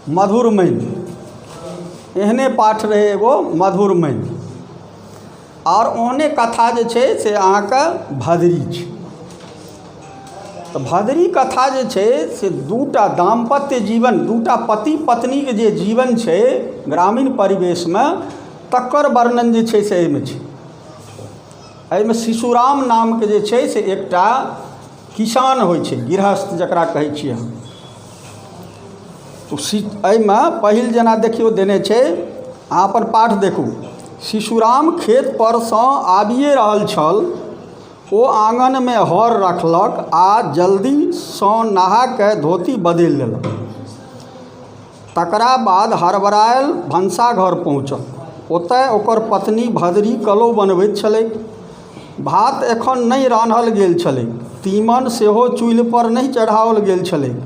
मधुर मैन। एहने पाठ रहै एगो मधुर मैन। आओर ओहने कथा जे छै से अहाँके भदरी छै। तऽ भदरी कथा जे छै से दूटा दाम्पत्य जीवन, दूटा पति पत्नीके जे जीवन छै ग्रामीण परिवेशमे, तकर वर्णन जे छै से एहिमे छै। एहिमे शिशुराम नामके जे छै से एकटा किसान होइ छै, गृहस्थ जकरा कहै छियै हम। एहिमे पहिल जेना देखियौ देने छै, अहाँ अपन पाठ देखू। शिशुराम खेत परसँ आबिए रहल छल, ओ आङ्गनमे हर रखलक आ जल्दीसँ नहा कए धोती बदलि लेलक। तकरा बाद हड़बड़ायल भनसाघर पहुँचल। ओतय ओकर पत्नी भदरी कलौ बनबैत छलैक। भात एखन नहि रान्हल गेल छलैक। तीमन सेहो चूल्हिपर नहि चढ़ाओल गेल छलैक।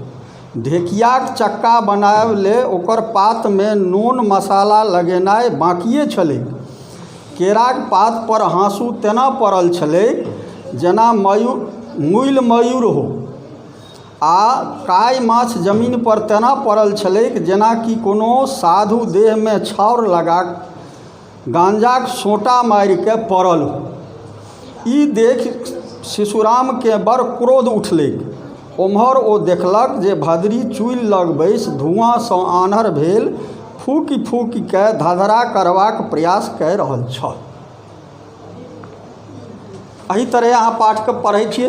ढेकियाक चक्का बनायब ले ओकर पातमे नोन मसाला लगेनाइ बाँकिए छलैक। केराक पात पर हाँसू तेना पड़ल छलैक जेना मुइल मयूर हो आ काय माछ जमीन पर तेना पड़ल छलैक जेना कि कोनो साधु देहमे छाउर लगा गांजाक सोंटा मारिकऽ पड़ल हो। ई देखि शिशुरामकेँ बड़ क्रोध उठलैक। ओम्हर ओ देखलक जे भदरी चूल्हि लग बैसि धुआँसँ आन्हर भेल फूकि-फूकि कए धधरा करबाक प्रयास कए रहल छल। एहि तरहे अहाँ पाठके पढ़ै छियै।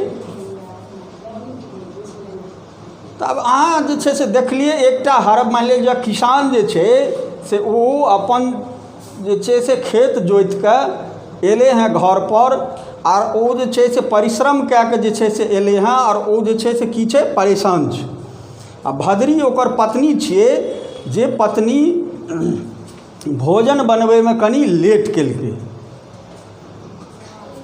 तऽ आब अहाँ जे छै से देखलियै एकटा हर मानि लिअ जे किसान जे छै से ओ अपन जे छै से खेत जोतिके एलै हँ घरपर, आर ओ जे छै से परिश्रम कए कऽ जे छै से एलै हँ, आओर ओ जे छै से की छै, परेशान छै। आ भदरी ओकर पत्नी छियै, जे पत्नी भोजन बनबैमे कनि लेट केलकै।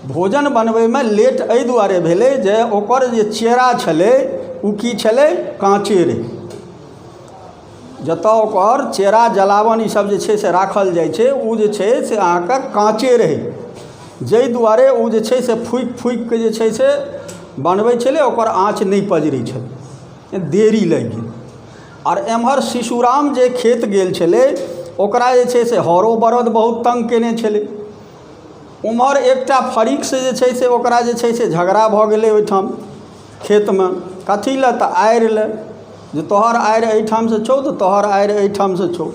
भोजन बनबैमे लेट एहि दुआरे भेलै जे ओकर जे चेरा छलै ओ की छलै, काँचे रहै। जतऽ ओकर चेरा जलावन ईसब जे छै से राखल जाइ छै, ओ जे छै से अहाँके काँचे रहै, जाहि दुआरे ओ जे छै से फूकि फूकिके जे छै से बनबै छलै, ओकर आँच नहि पजरै छलै, देरी लागि गेल। आओर एम्हर शिशुराम जे खेत गेल छलै ओकरा जे छै से हरो बरद बहुत तङ्ग कयने छलै। ओम्हर एकटा फरीकसँ जे छै से ओकरा जे छै से झगड़ा भऽ गेलै ओहिठाम खेतमे। कथी लए? तऽ आड़ि लए, जे तोहर आड़ि एहिठामसँ छौ तऽ तोहर आड़ि एहिठामसँ छौ।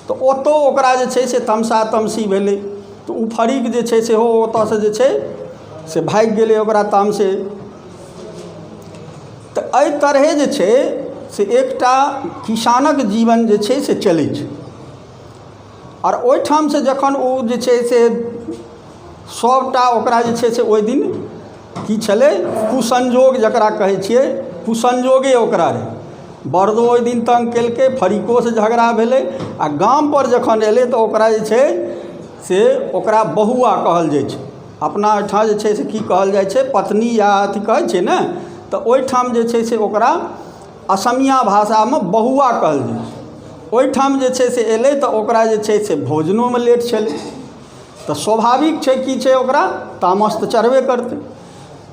तऽ ओतहु ओकरा जे छै से तमसा तमसी भेलै, तऽ ओ फरीक जे छै सेहो ओतयसँ जे छै से भागि गेलै ओकरा तामसे। तऽ एहि तरहे जे छै से एकटा किसानक जीवन जे छै से चलै छै। आओर ओहिठामसँ जखन ओ जे छै से सभटा ओकरा जे छै से ओहि दिन की छलै, कुसंयोग जकरा कहै छियै, कुसंयोगे ओकरा रहै। बरदो ओहि दिन तङ्ग केलकै, फरीकोसँ झगड़ा भेलै, आ गामपर जखन एलै तऽ ओकरा जे छै से ओकरा बहुआ कहल जाइ छै। अपना ओहिठाम जे छै से की कहल जाइ छै, पत्नी या अथी कहै छै ने, तऽ ओहिठाम जे छै से ओकरा असमिया भाषामे बहुआ कहल जाइ छै। ओहिठाम जे छै से एलै तऽ ओकरा जे छै से भोजनोमे लेट छलै, तऽ स्वाभाविक छै की छै ओकरा तामस तऽ चढ़बे करतै।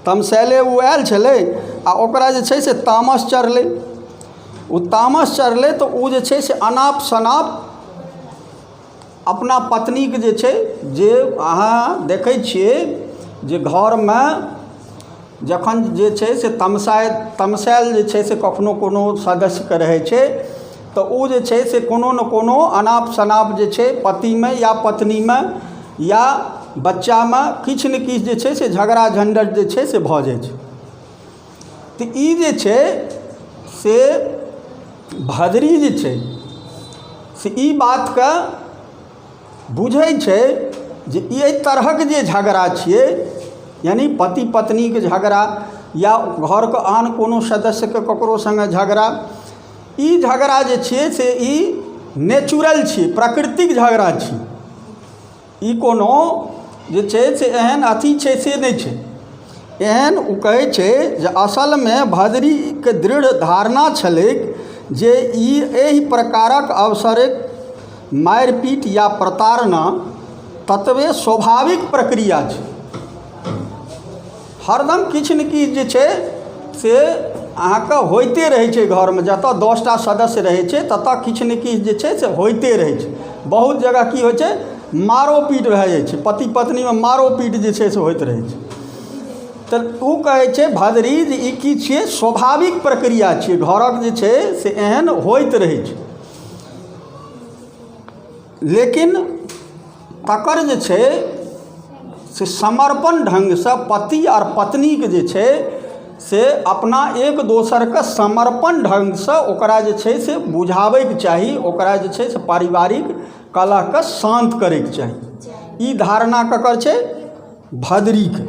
तमसायले ओ आयल छलै आ ओकरा जे छै से तामस चढ़लै। ओ तामस चढ़लै तऽ ओ जे छै से अनाप शनाप अपना पत्नीके जे छै, जे अहाँ देखै छियै जे घरमे जखन जे छै से तमसायल जे छै से कखनो कोनो सदस्यके रहै छै, तऽ ओ जे छै से कोनो ने कोनो अनाप शनाप जे छै पतिमे या पत्नीमे या बच्चामे किछु ने किछु जे छै से झगड़ा झंझट जे छै से भऽ जाइ छै। तऽ ई जे छै से भदरी जे छै से ई बातके बुझै छै जे ई एहि तरहक जे झगड़ा छियै, यानि पति पत्नीके झगड़ा या घरके आन कोनो सदस्यके ककरो सङ्गे झगड़ा, ई झगड़ा जे छियै से ई नेचुरल छियै, प्राकृतिक झगड़ा छियै। ई कोनो जे छै से एहन अथी छै से नहि छै। एहन ओ कहै छै जे असलमे भदरीके दृढ़ धारणा छलैक जे ई एहि प्रकारक अवसरक मारिपीट या प्रताड़ना ततबे स्वाभाविक प्रक्रिया छै। हरदम किछु ने किछु जे छै से अहाँके होइते रहै छै। घरमे जतऽ 10टा सदस्य रहै छै ततऽ किछु ने किछु जे छै से होइते रहै छै। बहुत जगह की होइ छै, मारो पीट भए जाइ छै, पति पत्नीमे मारो पीट जे छै से होइत रहै छै। तऽ ओ कहै छै भदरी जे ई की छियै, स्वाभाविक प्रक्रिया छियै, घरक जे छै से एहन होइत रहै छै। लेकिन तकर जे छै से समर्पण ढङ्गसँ पति आओर पत्नीके जे छै से अपना एक दोसरके समर्पण ढङ्गसँ ओकरा जे छै से बुझाबैके चाही, ओकरा जे छै से पारिवारिक कलहके शान्त करैके चाही। ई धारणा ककर छै? भदरीके।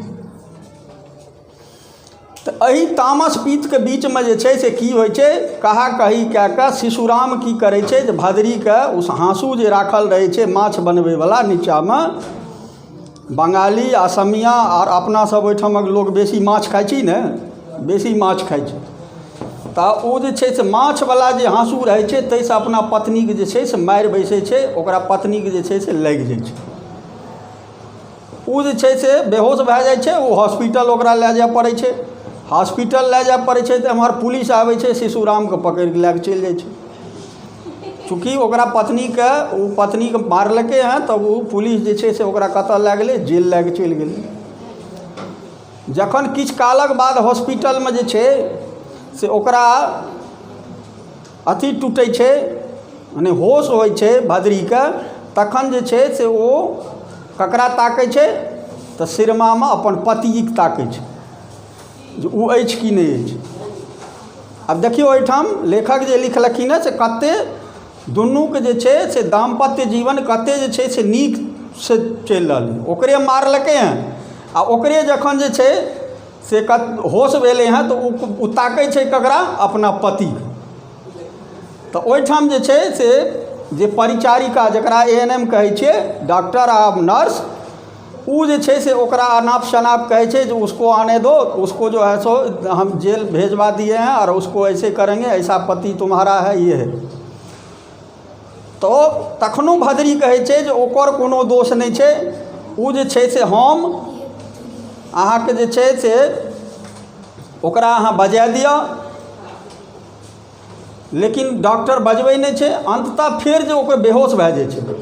तऽ एहि तामस पीतके बीचमे जे छै से की होइ छै, कहा कही कए कऽ शिशुराम की करै छै जे भदरीके ओ हाँसू जे राखल रहै छै माछ बनबैवला नीचाँमे, बङ्गाली असमिया आओर अपना सब ओहिठामक लोक बेसी माछ खाइ छी ने, बेसी माछ खाइ छै, तऽ ओ जे छै से माछवला जे हाँसू रहै छै ताहिसँ अपना पत्नीके जे छै से मारि बैसै छै, ओकरा पत्नीके जे छै से लागि जाइ छै, ओ जे छै से बेहोश भए जाइ छै। ओ हॉस्पिटल ओकरा लए जाय पड़ै छै। हॉस्पिटल लए जाय पड़ै छै तऽ एम्हर पुलिस आबै छै, शिशुरामके पकड़ि कऽ लए कऽ चलि जाइ छै। चूँकि ओकरा पत्नीके ओ पत्नीके मारलकै हँ, तऽ ओ पुलिस जे छै से ओकरा कतऽ लए गेलै? जेल लए कऽ चलि गेलै। जखन किछु कालक बाद हॉस्पिटलमे जे छै से ओकरा अथी टूटै छै, मने होश होइ छै भदरीके, तखन जे छै से ओ ककरा ताकै छै? तऽ सिरमामे अपन पतिके ताकै छै जे ओ अछि कि नहि अछि। आब देखियौ, एहिठाम लेखक जे लिखलखिन हँ से कतेक दुनूके जे छै से दाम्पत्य जीवन कतेक जे छै से नीकसँ चलि रहलै। ओकरे मारलकै हँ आ ओकरे जखन जे छै से होश भेलै हँ तऽ ओ ताकै छै ककरा? अपना पतिके। तऽ ओहिठाम जे छै से जे परिचारिका, जकरा ए एन एम कहै छियै, डॉक्टर आ नर्स, ओ जे छै से ओकरा अनाप शनाप कहै छै जे उसको आने दो, उसको जो है सो हम जेल भेजवा दिए हैं और उसको ऐसे करेंगे, ऐसा पति तुम्हारा है, ये है। तऽ तखनो भदरी कहै छै जे ओकर कोनो दोष नहि छै, ओ जे छै से हम अहाँके जे छै से ओकरा अहाँ बजाय दिअ। लेकिन डॉक्टर बजबै नहि छै। अन्ततः फेर जे ओकर बेहोश भए जाइ छै,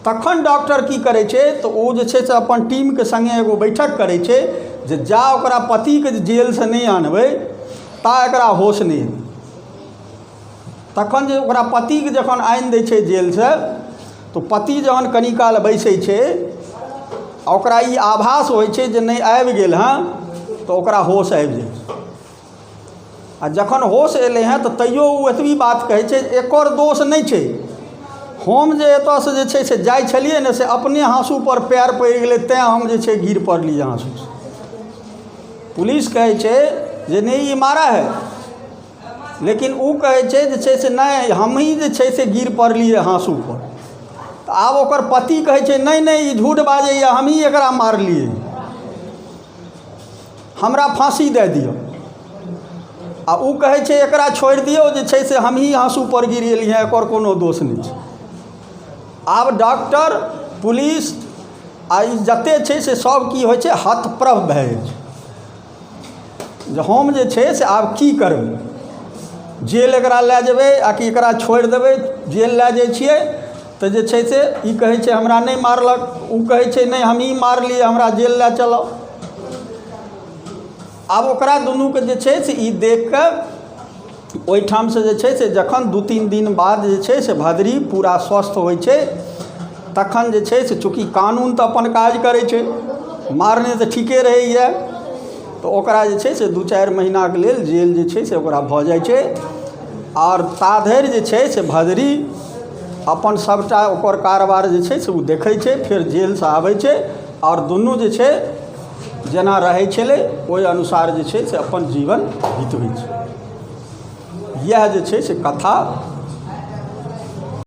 तखन डॉक्टर की करै छै तऽ ओ जे छै से अपन टीमके सङ्गे एगो बैठक करै छै जे जा ओकरा पतिके जे जेलसँ नहि आनबै ता एकरा होश नहि एतै। तखन जे ओकरा पतिके जखन आनि दै छै जेलसँ, तऽ पति जहन कनि काल बैसै छै आ ओकरा ई आभास होइ छै जे नहि, आबि गेल हँ, तऽ ओकरा होश आबि जाइ छै। आ जखन होश एलै हँ तऽ तैयो ओ एतबी बात कहै छै, एकर दोष नहि छै, हम जे एतयसँ जे छै से जाइ छलियै ने से अपने हाँसूपर पएर पड़ि गेलै, तैँ हम जे छै गिर पड़लियै हाँसूसँ। पुलिस कहै छै जे नहि, ई मारा है। लेकिन ओ कहै छै जे छै से नहि, हमही जे छै से गिर पड़लियै हाँसूपर। तऽ आब ओकर पति कहै छै, नहि नहि, ई झूठ बाजैए, हमही एकरा मारलियै, हमरा फाँसी दए दिअ। आ ओ कहै छै, एकरा छोड़ि दियौ, जे छै से हमही हाँसूपर गिरेलियै हँ, एकर कोनो दोष नहि छै। आब डॉक्टर, पुलिस आ ई जतेक छै से सभ की होइ छै, हतप्रभ भए जाइ छै जे हम जे छै से आब की करबै, जेल एकरा लए जेबै आ कि एकरा छोड़ि देबै? जेल लए जाइ छियै तऽ जे छै से ई कहै छै हमरा नहि मारलक, ओ कहै छै नहि, हमही मारलियै, हमरा जेल लए चलऽ। आब ओकरा दुनूके जे छै से ई देख कऽ ओहिठामसँ जे छै से जखन 2-3 दिन बाद जे छै से भदरी पूरा स्वस्थ होइ छै, तखन जे छै से चूँकि कानून तऽ अपन काज करै छै, मारने तऽ ठीके रहैए, तऽ ओकरा जे छै से 2-4 महीनाके लेल जेल जे छै से ओकरा भऽ जाइ छै। आओर ता धरि जे छै से भदरी अपन सभटा ओकर कारबार जे छै से ओ देखै छै। फेर जेलसँ आबै छै आओर दुनू जे छै जेना रहै छलै ओहि अनुसार जे छै से अपन जीवन बितबै छै। इएह जे छै से कथा